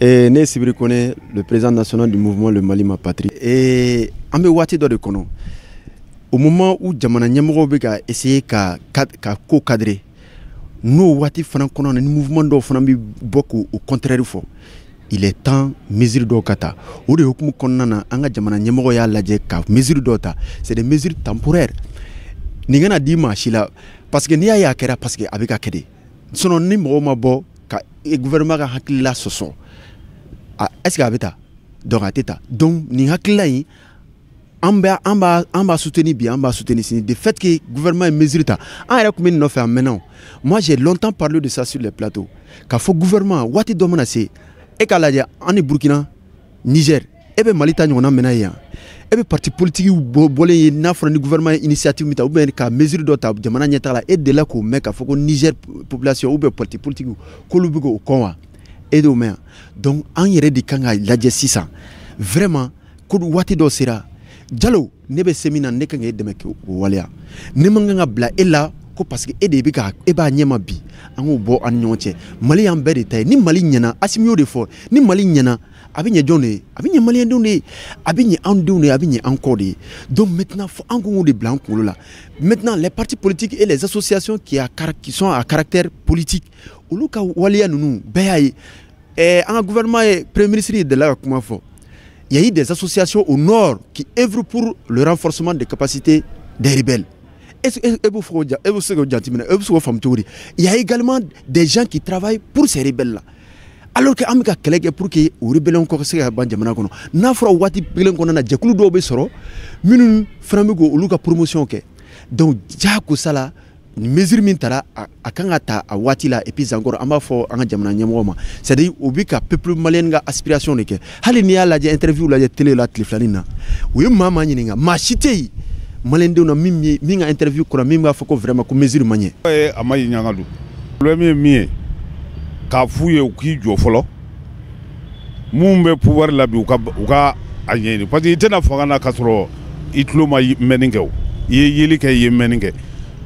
Et ne Sibiri Kone, le président national du mouvement Le Mali ma patrie. Et an bɛ waati dɔ de kɔnɔ, au moment où jamana ɲɛmɔgɔw bɛ ka essayer ka ko cadrer, n'o waati fana kɔnɔ na, ni mouvement dɔw fana bɛ bɔ k'o contraire fɔ, il est temps mesure dɔw ka ta. O de hukumu kɔnɔna na, an ka jamana ɲɛmɔgɔ y'a lajɛ ka mesure dɔw ta. C'est des mesures temporaires. Nin kana di maa si la, parce que n'i y'a ye a kɛra, parce que a bɛ ka kɛ de. Sinon ni mɔgɔw ma bɔ ka gouvernement ka hakilila sɔsɔ, est ce que a bɛ ta? Donc a tɛ ta. Donc nin hakilila in, an b'a soutenir bi, an b'a soutenir sini. De fait que gouvernement ye mesure ta, an yɛrɛ tun bɛ nin nɔfɛ a mɛnna o. Moi, j'ai longtemps parlé de ça sur les plateaux, k'a fɔ gouvernement, waati dɔ mana se, e k'a lajɛ, an ni Burukina, Niger, e bɛ Mali ta ɲɔgɔnna mɛnna yen. E bɛ parti politique bɔlen ye, n'a fɔra ni gouvernement ye initiative min ta ou bien ka mesure dɔ ta jamana ɲɛtaga la, e delila k'o mɛn k'a fɔ ko Niger population ou bien parti politique k'olu bɛ k'o kɔn wa? E d'o mɛn yan. Donc an yɛrɛ de kan ka lajɛ sisan vraiment ko waati dɔ sera. Jalo, ne bɛ se min na, ne kan k'e dɛmɛ k'o waleya. Ne man kan ka bila e la ko parce que e de bɛ ka e b'a ɲɛma bi. An k'o bɔ an ni ɲɔgɔn cɛ. Mali y'an bɛɛ de ta ye. Ni Mali ɲɛna, Asimi y'o de fɔ, ni Mali ɲɛna, a bɛ ɲɛ jɔn de ye? A bɛ ɲɛ maliyɛndenw de ye, a bɛ ɲɛ anw denw de ye, a bɛ ɲɛ an kɔ de ye. Donc maintenant, fo an k'o de bila an kunkolo la. Maintenant, les partis politiques et les associations qui sont à caractère politique, olu ka waleya ninnu bɛɛ y'a ye. An ka gouvernement ye, premier ministre ye delila ka kuma fɔ: il y a eu des associations au nord qui œuvrent pour le renforcement des capacités des rebelles. Est-ce que e bɛ se k'o jateminɛ? E bɛ se k'o faamu cogo di? Il y a également des gens qui travaillent pour ces rebelles là, alors que an bɛ ka kɛlɛ kɛ pour que o rébellion kɔ ka se ka ban jamana kɔnɔ. N'a fɔra waati kelen kɔnɔna na, jɛkulu dɔw bɛ sɔrɔ minnu fana bɛ k'olu ka promotion kɛ. Donc jagosa la, mesure min tara, a kan ka ta a waati la. Et puis encore, an b'a fɔ an ka jamana ɲɛmɔgɔ ma, c'est à dire u bɛ ka peuple malien ka aspiration de kɛ. Hali n'i y'a lajɛ, interview lajɛ télé la tile filanin na, u ye maa maa ɲininka, maa si tɛ yen maliyɛndenw na min ka interview kɔnɔ min b'a fɔ ko vraiment ko mesure ma ɲɛ. A ma ɲi ɲanga don. Problème ye min ye, k'a f'u ye u k'i jɔ fɔlɔ. Mun bɛ pouvoir la bi, u ka a ɲɛɲini, parce que i tɛna fanga na k'a sɔrɔ i tulo ma mɛnni kɛ. O i ye yeli kɛ, i ye mɛnni kɛ.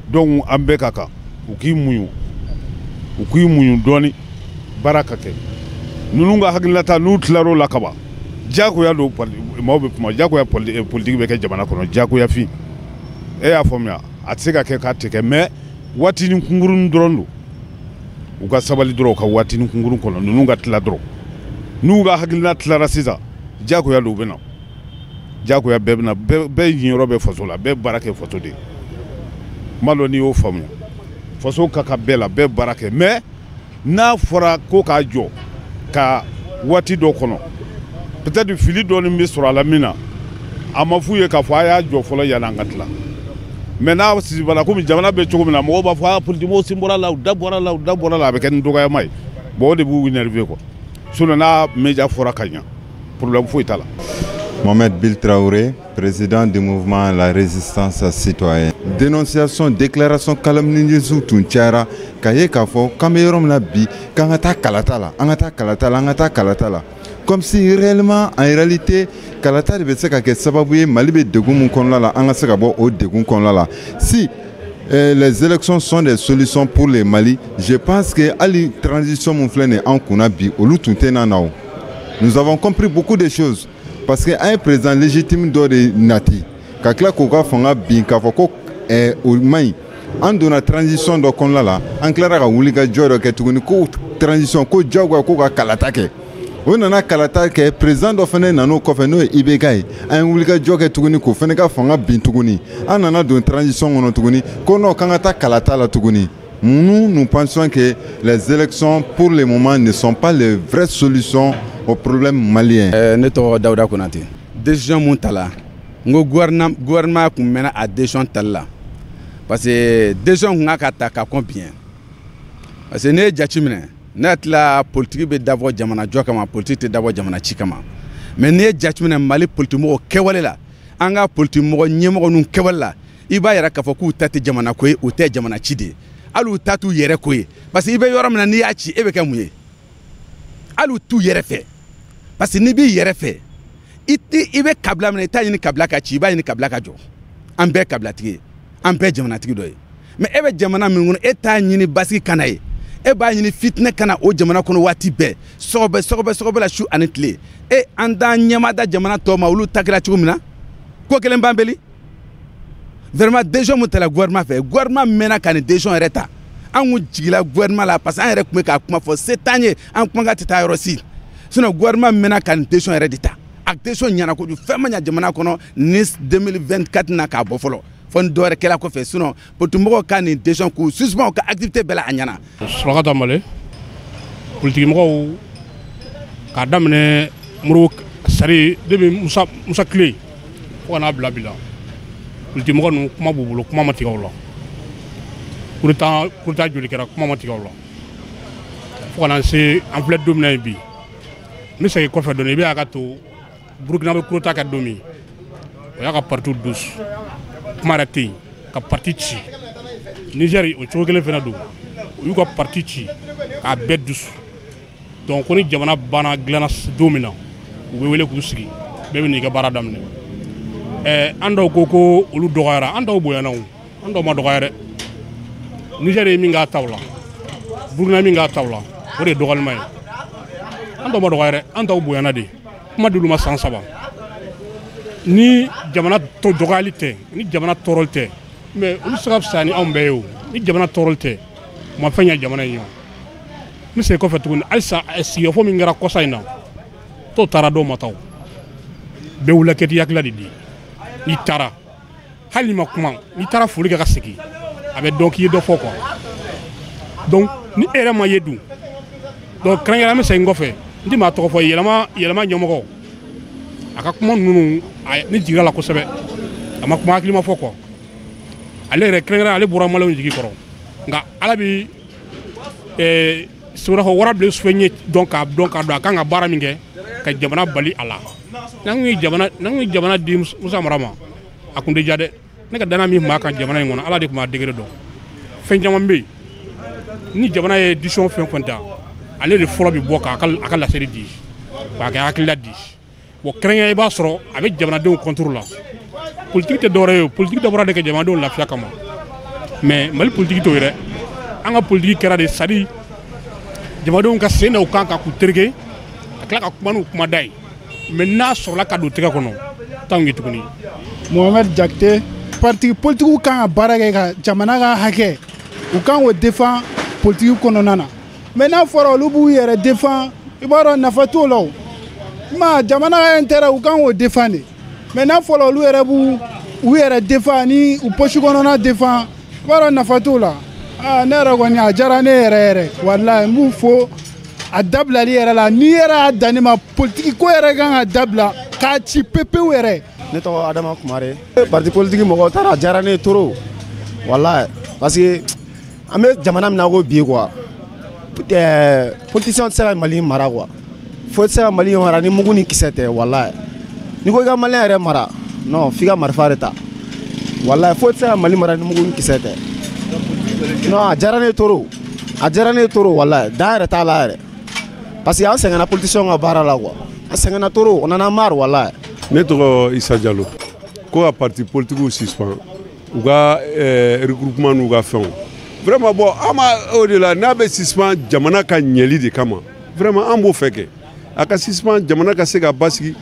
Donc an bɛɛ ka kan, u k'i muɲu, u k'i muɲu dɔɔni, baara ka kɛ. Ninnu ka hakilinata, n'u tilar'o la kaban, diyagoya don. Maaw bɛ kuma diyagoya, politique bɛ kɛ jamana kɔnɔ diyagoya fin. E y'a faamuya, a tɛ se ka kɛ k'a tɛ kɛ, mais waatinin kunkurunin dɔrɔn don. U ka sabali dɔrɔn, u ka waatinin kunkurun kɔnɔ, ninnu ka tila dɔrɔn. N'u ka hakilina tilara sisan, diyagoya don, u bɛ na diyagoya, bɛɛ bɛ na, bɛɛ ɲiyɔrɔ bɛ faso la, bɛɛ baara kɛ faso de ye. N b'a dɔn n'i y'o faamuya, faso ka kan bɛɛ la, bɛɛ baara kɛ. Mais n'a fɔra ko k'a jɔ ka waati dɔ kɔnɔ, peut-être fili dɔɔni bɛ sɔrɔ a la min na, a ma f'u ye k'a fɔ a y'a jɔ fɔlɔ yanni an ka tila. Mais n'a sibala, komi jamana bɛ cogo min na, mɔgɔw b'a fɔ a politique sen bɔra la, u da bɔra la, u da bɔra la, a bɛ kɛ ni dɔgɔyama ye. Bon, o de b'u énerver quoi. Sinon n'a média fɔra ka ɲa, problème foyi t'a la. Mohamed Bill Traoré, président du mouvement La Résistance citoyenne. Dénonciation, déclaration calomnieuse tun cayara k'a ye k'a fɔ k'an bɛ yɔrɔ min na bi, k'an ka taa kalata la, an ka taa kalata la, an ka taa kalata la. Comme si réellement, en réalité, kalata de bɛ se ka kɛ sababu ye, Mali bɛ degun mun kɔnɔna la, an ka se ka bɔ o degun kɔnɔna la. Si les élections sont des solutions pour le Mali, je pense que hali transition mun filɛ nin ye an kunna bi, olu tun tɛ na na o. Nous avons compris beaucoup de choses, parce que an ye président légitime dɔ de nati ka tila k'o ka fanga bin k'a fɔ ko o man ɲi. An donna transition dɔ kɔnɔna la, an tilara ka wuli ka jɔ dɔ kɛ tuguni ko transition ko diyagoya ko ka kalata kɛ. O nana kalata kɛ, président dɔ fana nan'o kɔfɛ, n'o ye IBK ye. An ye wulikajɔ kɛ tuguni k'o fana ka fanga bin tuguni. An nana don transition kɔnɔ tuguni ko non, k'an ka taa kalata la tuguni. Nous, nous pensons que les élections, pour le moment, ne sont pas les vraies solutions au problème malien. Ne tɔgɔ Dawuda Konate. Décision mun tala, n ko gouvernement kun mɛnna a décision tali la, parce que décision kun kan ka ta ka kɔn bien, parce que ne ye jate minɛ, ne hakili la, politique bɛ dabɔ jamana jɔ kama, politique tɛ dabɔ jamana ci kama. Mais n'i ye jate minɛ Mali politique mɔgɔw kɛwale la, an ka politique mɔgɔ ɲɛmɔgɔ ninnu kɛwale la, i b'a yɛrɛ k'a fɔ k'u ta tɛ jamana ko ye, u tɛ jamana ci de ye, hali u ta t'u yɛrɛ ko ye. Parce que i bɛ yɔrɔ min na, n'i y'a ci, e bɛ kɛ mun ye? Hali u t'u yɛrɛ fɛ, parce que n'i b'i yɛrɛ fɛ, i ti i bɛ kabila min na, i t'a ɲini kabila ka ci, i b'a ɲini kabila ka jɔ. An bɛɛ kabilatigi ye, an bɛɛ jamanatigi dɔ ye. Mais e bɛ jamana min kɔnɔ, e t'a ɲini basigi ka na ye. E b'a ɲini fitinɛ ka na o jamana kɔnɔ waati bɛɛ, sɔgɔbɛ sɔgɔbɛ sɔgɔbɛ la, su ani tile. E an t'an ɲɛma da jamana tɔw ma, olu ta kɛra cogo min na, ko kelen b'an beli. Vraiment, décision mun tala gouvernement fɛ, gouvernement mɛnna ka nin décision yɛrɛ ta. An kun jigila gouvernement la, parce que an yɛrɛ tun bɛ k'a kuma fɔ, se t'an ye, an kumakan tɛ taa yɔrɔ si. Sinon gouvernement mɛnna ka nin décision yɛrɛ de ta. A décision ɲɛna kojugu. Fɛn ma ɲa jamana kɔnɔ ni 2024 na k'a bɔ fɔlɔ, fo ni dɔwɛrɛ kɛra kɔfɛ. Sinon politique ka nin décision k'u suspend u ka activité bɛɛ la, a ɲɛna. Surakata Male, politikimɔgɔw k'a daminɛ Modibo sari depuis Musa tile fo ka n'a bila bi la, politikimɔgɔ ninnu, kuma b'u bolo, kuma ma tigɛ u la. Coup d'état joli kɛra, kuma ma tigɛ u la, fo ka na se an filɛ don min na ye bi. N bɛ segin kɔfɛ dɔɔnin. I bɛ y'a ka to Burukina bɛ coup d'état kɛ don min, o y'a ka parti dus, kuma yɛrɛ tɛ yen, ka parti ci. Niger, o cogo kelen fana don, u y'u ka parti ci k'a bɛɛ dusu. Donc ko ni jamana banna dilanna don min na, u bɛ wele k'u sigi, bɛɛ bɛ n'i ka baara daminɛ. An dɔw ko ko olu dɔgɔyara, an dɔw bonyana, o an dɔw ma dɔgɔya dɛ. Niger ye min k'a taw la, Burukina min k'a taw la, o de ye dɔgɔyalima ye. An dɔw ma dɔgɔya dɛ, an dɔw bonyana de. Kuma d'olu ma san 3. Ni jamana dɔgɔyali tɛ, ni jamana tɔɔrɔli tɛ, mais olu se ka fisaya ni anw bɛɛ ye o. Ni jamana tɔɔrɔli tɛ, u ma fɛn ɲɛ jamana in ye o. N bɛ segin kɔfɛ tuguni halisa. Sigikafɔ min kɛra kɔsa in na, dɔw taara, dɔw ma taa. O bɛɛ wulila kɛ t'i hakilila de di. N'i taara, hali n'i ma kuma, n'i taara foli kɛ ka segin, a bɛ dɔn k'i ye dɔ fɔ quoi. Donc ni e yɛrɛ ma ye dun, donc kɛrɛnkɛrɛn, an bɛ segin kɔfɛ, n tɛ maa tɔgɔ fɔ, yɛlɛma yɛlɛma ɲɛmɔgɔ, a ka kuma ninnu, ne jiginna la kosɛbɛ. A ma kuma hakilima fɔ quoi. Ale yɛrɛ kɛrɛnkɛrɛn, ale bɔra maliyɛnw jigi kɔrɔ. Nka Ala bi sɛbɛnfɔ wara bilen sufɛ ɲɛ dɔn, k'a dɔn, k'a dɔn a kan ka baara min kɛ ka jamana bali a la. N'an kun ye jamana di Musa Mara ma, a kun tɛ diya dɛ. Ne ka danaya min tun b'a kan jamana in kɔnɔ, Ala de tun b'a degré dɔn. Fɛn caman bɛ yen, ni jamana ye décision fɛn fɛn ta, ale de fɔlɔ bɛ bɔ k'a ka laseli di, k'a kɛ hakilila di. Bon, kɛrɛnkɛrɛn, i b'a sɔrɔ a bɛ jamanadenw contre la. Politique tɛ dɔwɛrɛ ye, politique dabɔra de ka jamanadenw lafiya kama. Mais Mali politique t'o ye dɛ. An ka politique kɛra de, c'est à dire jamanadenw ka sen da u kan kan k'u tereke, ka tila ka kuma n'u kuma da ye. Mais n'a sɔrɔla ka don tɛgɛ kɔnɔ, t'anw ye tuguni. Mohamed Jakite. Parti politigiw kan ka baara kɛ ka jamana ka hakɛ, u kan k'o défend politiki kɔnɔna na. Mais n'a fɔra olu b'u yɛrɛ défend, i b'a dɔn nafa t'o la. O ma jamana ka intérêt, u kan k'o défend de. Mais n'a fɔra olu yɛrɛ b'u u yɛrɛ défend ni u poche kɔnɔna défend, i b'a dɔn nafa t'o la. Aa, ne yɛrɛ kɔni, a diyara ne yɛrɛ yɛrɛ, walayi. N b'u fo a dabilali yɛrɛ la. N'i yɛrɛ y'a dan ne ma, politiki ko yɛrɛ kan ka dabila k'a ci pepewu yɛrɛ. Ne tɔgɔ Adama Kumare. Parti politique mɔgɔw taara, a diyara ne ye trop, walayi, parce que an bɛ jamana min na ko bi quoi, politicien tɛ se ka Mali mara quoi. Foyi tɛ se ka Mali mara ni mugu ni kisɛ tɛ, walayi. N'i ko i ka maliyɛn yɛrɛ mara, non, f'i ka marifa de ta, walayi. Foyi tɛ se ka Mali mara ni mugu ni kisɛ tɛ. Non, a diyara ne ye trop, a diyara ne ye trop, walayi. Dan yɛrɛ t'a la yɛrɛ, parce que an sɛgɛnna politicien ka baara la quoi. An sɛgɛnna trop, on en a marre, walayi. Ne tɔgɔ Isa Jalo. Ko ka parti politigiw suspend u ka regroupement n'u ka fɛnw, vraiment, bon, an ma o de la. N'a bɛ suspend jamana ka ɲɛli de kama, vraiment, an b'o fɛ kɛ a ka suspend, jamana ka se ka basigi.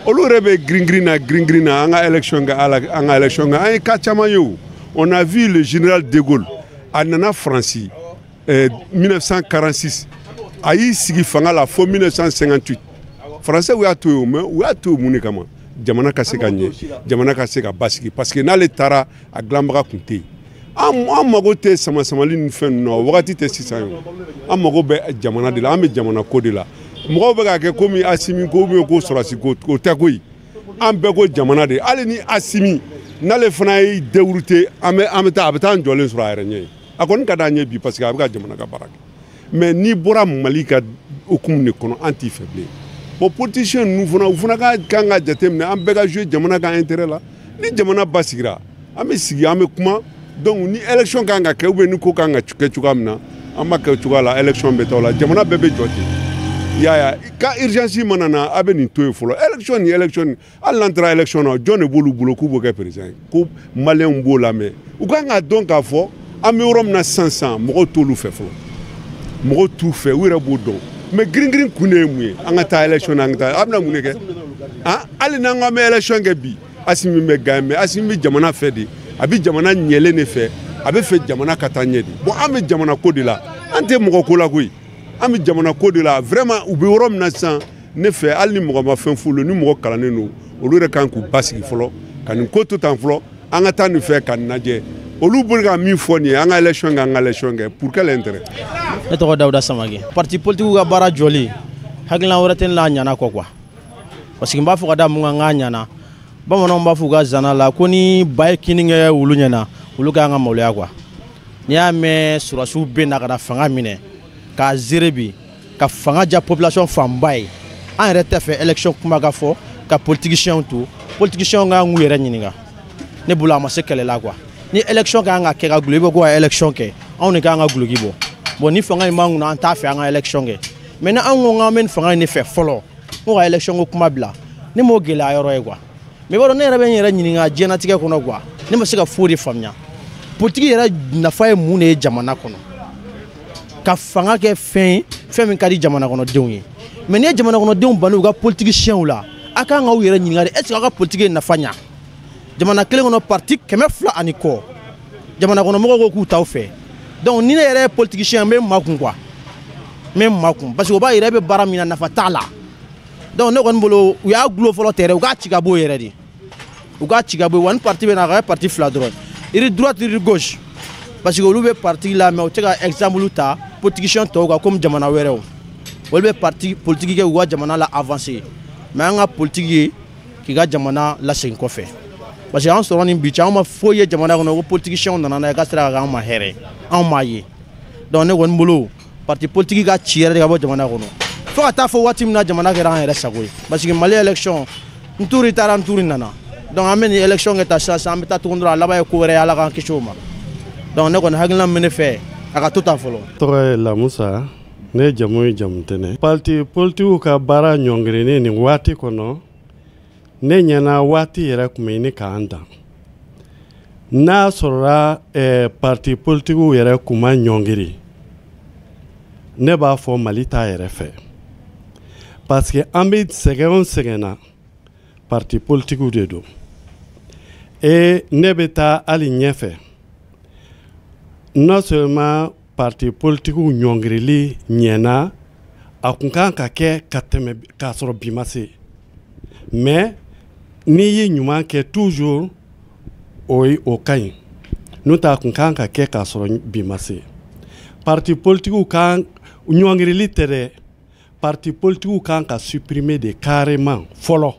Olu yɛrɛ bɛ girin girin na, girin girin na, an ka élection kɛ, ala an ka élection kɛ. An ye cas caman ye o. On a vu le général de Gaulle, a nana Faransi 1946, a y'i sigi fanga la fo 1958. Français y'a to yen, mais u y'a to yen mun de kama? Jamana ka se ka ɲɛ, jamana ka se ka basigi, parce que n'ale taara, a dilanbaga tun tɛ yen. An mago tɛ sama samali ni fɛn ninnu na, o wagati tɛ sisan ye. An mago bɛ jamana de la, an bɛ jamana ko de la. Mɔgɔw bɛ k'a kɛ komi Asimi ko ou ko sɔrɔsi ko, o tɛ koyi. An bɛɛ ko jamana de. Hali ni Asimi n'ale fana y'i dérouté, an bɛ taa, a bɛ taa an jɔlen sɔrɔ a yɛrɛ ɲɛ ye. A kɔni ka d'an ye bi, parce que a bɛ ka jamana ka baara kɛ. Mais n'i bɔra Mali ka hukumu de kɔnɔ, an t'i fɛ bilen. Bon, politicien ninnu fana, u fana ka kan ka jateminɛ, an bɛɛ ka jouer jamana ka intérêt la. Ni jamana basigira, an bɛ sigi, an bɛ kuma. Donc ni élection kan ka kɛ ou bien ni ko kan ka kɛ cogoya min na, an b'a kɛ cogoya la. Élection bɛ taa o la, jamana bɛɛ bɛ jɔ ten. I y'a ye, ka urgence mana na, a bɛ nin to yen fɔlɔ. Élection ni élection ni, hali n'an taara élection na, jɔn de b'olu bolo k'u b'o kɛ président ye, ko maliyɛnw b'o lamɛn? U kan k'a dɔn k'a fɔ an bɛ yɔrɔ min na sisan sisan, mɔgɔw t'olu fɛ fɔlɔ. Mɔgɔw t'u fɛ, u yɛrɛ b'o dɔn. Mais girin-girin kun de ye mun ye? An ka taa élection na, an ka taa, a bɛna mun de kɛ? Hali n'an ko an bɛ élection kɛ bi, Asimi bɛ gagner, mais Asimi bɛ jamana fɛ de, a bɛ jamana ɲɛlen de fɛ, a bɛ fɛ jamana ka taa ɲɛ de. Bon, an bɛ jamana ko de la, an tɛ mɔgɔ ko la koyi, an bɛ jamana ko de la. Vraiment, u bɛ yɔrɔ min na sisan, ne fɛ, hali ni mɔgɔ ma fɛn f'olu, ni mɔgɔ kalannen don, olu yɛrɛ kan k'u basigi fɔlɔ, ka nin ko to tan fɔlɔ, an ka taa nin fɛ ka nin lajɛ. Olu bolo ka min fɔ nin ye, an ka élection kɛ, an ka élection kɛ, pour quel intérêt? Ne tɔgɔ Dawuda Samake. Parti politique ka baara jɔli, hakilina wɛrɛ tɛ ne la a ɲana kɔ quoi. Parce que n b'a fɔ ka da mun kan k'a ɲana, bamananw b'a fɔ u ka zana la ko ni ba ye kini kɛ wulu ɲɛna, olu ka kan ka maloya quoi. N'i y'a mɛn sɔrɔdasiw bɛ na ka na fanga minɛ k'a zere bi ka fanga diya population fanba ye, an yɛrɛ tɛ fɛ élection kuma ka fɔ ka politiciens to, politiciens ka kan k'u yɛrɛ ɲininka. Ne bolo a ma se kɛlɛ la quoi. Ni élection ka kan ka kɛ ka guloki bɔ, ko ka élection kɛ, anw de ka kan ka guloki bɔ. Bon, ni fanga in b'an kunna, an t'a fɛ an ka élection kɛ. Mais ni anw ko k'an bɛ nin fanga in de fɛ fɔlɔ, ko ka élection ko kuma bila, ne m'o gɛlɛya yɔrɔ ye quoi. Mais i b'a dɔn, ne yɛrɛ bɛ n yɛrɛ ɲininka diɲɛlatigɛ kɔnɔ quoi, ne ma se ka foyi de faamuya. Politique yɛrɛ nafa ye mun de ye jamana kɔnɔ? Ka fanga kɛ fɛn ye, fɛn min ka di jamana kɔnɔdenw ye. Mais n'i ye jamana kɔnɔdenw banni u ka politiciens la, a kan k'aw yɛrɛ ɲininka de, est ce que aw ka politique ye nafa ɲa? Jamana kelen kɔnɔ, parti 200 ani kɔ, jamana kɔnɔmɔgɔw ko k'u t'aw fɛ. Donc ni ne yɛrɛ ye politicien, n bɛ makun quoi, n bɛ makun, parce que o b'a yira e bɛ baara min na, nafa t'a la. Donc ne kɔni bolo, u y'a gulo fɔlɔ tɛ dɛ, u k'a ci ka bɔ yen yɛrɛ de, u k'a ci ka bɔ yen. Wa ni parti bɛ na, a ka kɛ parti fila dɔrɔn, iri droite, iri gauche, parce que olu bɛ parti la, mais u tɛ ka exemple ta politicien tɔw kan comme jamana wɛrɛw. Olu bɛ parti politique kɛ k'u ka jamana la avancer, mais an ka politique ye k'i ka jamana lasegin kɔfɛ. Parce que an sɔrɔ ni bi cɛ, anw ma foyi ye jamana kɔnɔ ko politiciens nana n'a ye k'a sera ka k'anw ma hɛrɛ, anw m'a ye. Donc ne kɔni bolo, parti politique ka ci yɛrɛ de ka bɔ jamana kɔnɔ, fo ka taa fɔ waati min na jamana kɛra an yɛrɛ sago ye. Parce que Mali élection, n turi taara, n turi nana. Donc an bɛ nin élection kɛ ta sisan, an bɛ taa tuguni dɔrɔn, a laban ye ko wɛrɛ ye, Ala k'an kisi o ma. Donc ne kɔni hakilina min bɛ ne fɛ, a ka to tan fɔlɔ. Tɔgɔ ye Lamusa, ne jamu ye Jamutɛnɛ. Parti politigiw ka baara ɲɔngirinin nin waati kɔnɔ, ne ɲɛna waati yɛrɛ tun bɛ ɲini k'an dan. N'a sɔrɔla parti politigiw yɛrɛ kun ma ɲɔngiri, ne b'a fɔ Mali t'a yɛrɛ fɛ. Parce que an bɛ sɛgɛn o sɛgɛn na, parti politigiw de don. Et ne bɛ taa hali ɲɛfɛ, non seulement parti politigiw ɲɔngirili ɲɛna, a kun kan ka kɛ ka tɛmɛ k'a sɔrɔ bi ma se. Mais n'i ye ɲuman kɛ toujours, o ye o ka ɲi, n'o tɛ a kun kan ka kɛ k'a sɔrɔ bi ma se. Parti politigiw kan ɲɔngirili tɛ dɛ, parti politigiw kan ka supprimer de carrément fɔlɔ,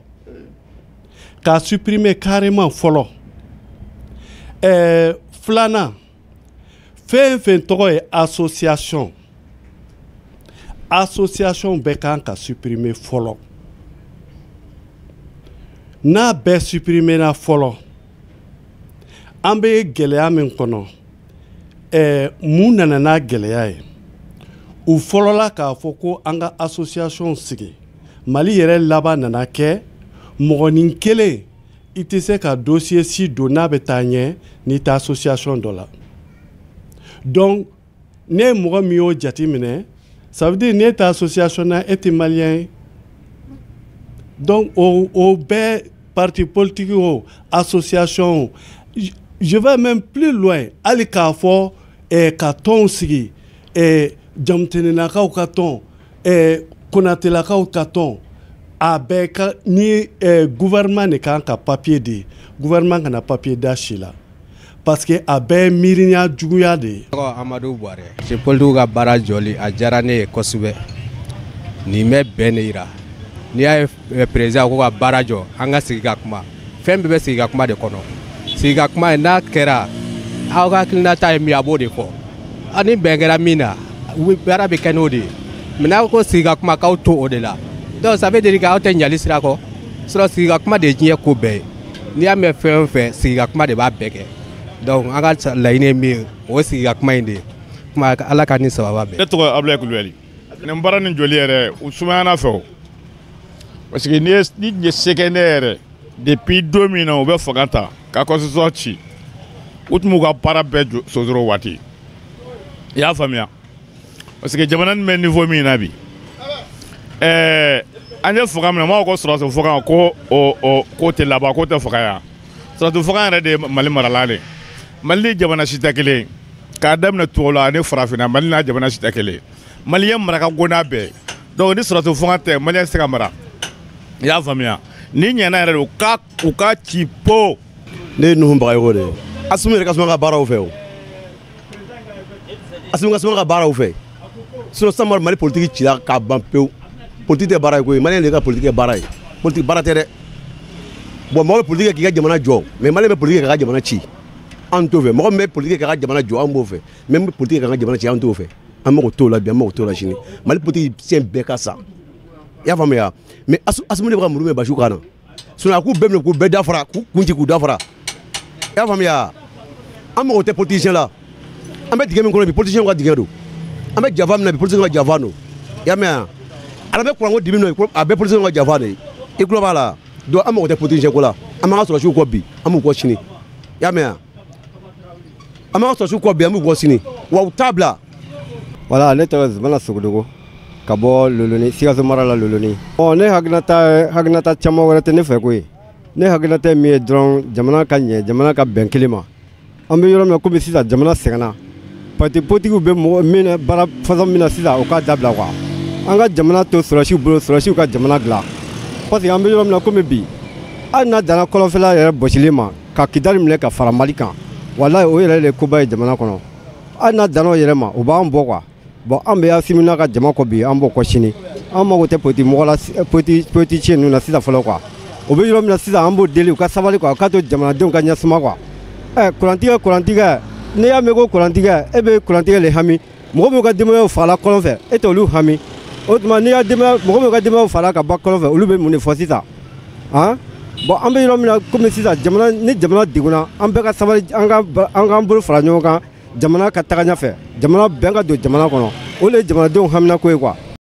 ka supprimer carrément fɔlɔ. Filanan, fɛn fɛn tɔgɔ ye association, association bɛɛ kan ka supprimer fɔlɔ. N'a bɛɛ supprimera fɔlɔ, an bɛ gɛlɛya min kɔnɔ, mun nana n'a gɛlɛya ye? U fɔlɔla k'a fɔ ko an ka association sigi. Mali yɛrɛ laban nana kɛ mɔgɔnin kelen, i tɛ se ka dossier si don n'a bɛ taa ɲɛ n'i tɛ association dɔ la. Donc ne ye mɔgɔ min y'o jate minɛ, ça veut dire n'e tɛ association na, e tɛ malien ye. Donc o bɛɛ, parti politique o, association o, je vais même plus loin, hali k'a fɔ ka tɔnw sigi, Jamutɛnɛnakaw ka tɔn, Konatelakaw ka tɔn, a bɛɛ ka ni gouvernement de kan ka papier di, gouvernement kana papier da si la, parce que a bɛɛ ye miiriya juguya de ye. Tɔgɔ Amadu Buwarɛ. Parti politique ka baara jɔli, a diyara ne ye kosɛbɛ. Nin bɛ bɛn de yira. N'i y'a ye président ko ka baara jɔ, an ka sigi ka kuma, fɛn bɛɛ bɛ sigi ka kuma de kɔnɔ. Sigi ka kuma ye, n'a kɛra aw ka hakilinata ye min ye, a b'o de fɔ. Ni bɛn kɛra min na, baara bɛ kɛ n'o de ye. Mais n'aw ko sigi ka kuma k'aw to o de la, donc ça veut dire que aw tɛ ɲali sira kɔ. Sinon sigi ka kuma de ye diɲɛ ko bɛɛ ye. N'i y'a mɛn fɛn o fɛn, sigi ka kuma de b'a bɛɛ kɛ. Donc an ka laɲini ye min ye, o sigi ka kuma in de ye. Kuma Ala ka ni sababa bɛn. Ne tɔgɔ ye Abulayi Kulubali. Nin baara nin jɔli yɛrɛ, u sumayana fɛ o. Parce que n'i ye se kɛ ne yɛrɛ, depuis don min na u bɛ fanga ta ka constitution ci, u tun b'u ka baara bɛɛ sonsoro waati. I y'a faamuya? Parce que jamana nin bɛ niveau min na bi, an ye fanga minɛ, maaw ko sɔrɔdasi fanga ko o ko tɛ laban, ko tɛ faga yan. Sɔrɔdasi fanga yɛrɛ de ye Mali marala de. Mali ni jamana si tɛ kelen ye. K'a daminɛ tubabu la ani farafinna, Mali n'a jamana si tɛ kelen ye. Mali ye mara ka go n'a bɛɛ ye. Donc ni sɔrɔdasi fanga tɛ, Maliyɛn tɛ se ka mara. I y'a faamuya? Ni ɲɛna yɛrɛ de, u ka ci po. Ne ye Nuhu Bagayogo de ye. Asimi yɛrɛ ka suma ka baaraw fɛ o. Asimi ka suma ka baaraw fɛ. Sinon sisan Mali politique cira k'a ban pewu. Politique tɛ baara ye koyi. Maliyɛn de ka politique kɛ baara ye. Politique baara tɛ dɛ. Bon, mɔgɔ bɛ politique kɛ k'i ka jamana jɔ, mais Maliyɛn bɛ politique kɛ k'a ka jamana ci. An t'o fɛ. Mɔgɔ min bɛ politique kɛ k'a ka jamana jɔ, an b'o fɛ. Mais min bɛ politique kɛ k'an ka jamana ci, an t'o fɛ. An mago t'o la bi, an mago t'o la sini. Mali politique siɲɛ bɛɛ ka sa. I y'a faamuya? Mais Asimi de bɛ ka muru mɛn basiw kan na. Sinon a k'u bɛɛ minɛ k'u bɛɛ dafara, k'u kun ci k'u dafara. I y'a faamuya? An mago tɛ politicien la. An bɛ dingɛ min kɔnɔ bi, politicien ka dingɛ don. An bɛ janfa min na bi, politicien ka janfa don. I y'a mɛn wa? Ala bɛ kuranko dibi min na, a bɛɛ politicien ka janfa de ye. I tulo b'a la? Donc an mago tɛ politicien ko la. An b'an ka sɔrɔdasiw kɔ bi, an b'u kɔ sini. I y'a mɛn wa? An b'an ka sɔrɔdasiw kɔ bi, an b'u kɔ sini. Wa u t'a bila. Voilà, ne tɔgɔ Zumana Sogodogo ka bɔ Loloni, Sikaso mara la Loloni. Bon, ne hakilinata caman wɛrɛ tɛ ne fɛ koyi. Ne hakilinata ye min ye dɔrɔn, jamana ka ɲɛ, jamana ka bɛn kelen ma. An bɛ yɔrɔ min na komi sisan jamana sɛgɛnna. Parti politigiw bɛ mɔgɔ min na baara façon min na sisan, o k'a dabila quoi. An ka jamana to sɔrɔdasiw bolo, sɔrɔdasiw ka jamana dilan. Parce que an bɛ yɔrɔ min na komi bi, hali n'a danna kɔlɔnfɛla yɛrɛ bɔsili ma ka Kidali minɛ ka fara Mali kan, walayi o yɛrɛ de ye koba ye jamana kɔnɔ. Hali n'a danna o yɛrɛ ma, o b'an bɔ quoi. Bon, an bɛ Asimi n'a ka jama kɔ bi, an b'o kɔ sini. An mago tɛ politique mɔgɔ la, politicien ninnu na sisan fɔlɔ quoi. O bɛ yɔrɔ min na sisan, an b'o deli u ka sabali quoi, u k'a to jamanadenw ka ɲɛsuma quoi. Kurantigɛ, n'i y'a mɛn ko kurantigɛ, e bɛ kurantigɛ le hami. Mɔgɔ minnu ka denbayaw fagala kɔlɔn fɛ, e t'olu hami. O tuma n'i y'a denbaya, mɔgɔ minnu ka denbayaw fagala ka ban kɔlɔn fɛ, olu bɛ mun de fɔ sisan? Han? Bon, an bɛ yɔrɔ min na komi sisan, jamana ni jamana degunna, an bɛɛ ka sabali, an k'an bolo fara ɲɔgɔn kan, jamana ka taga ɲɛfɛ, jamana bɛn ka don jamana kɔnɔ. O de ye jamanadenw haminako ye quoi.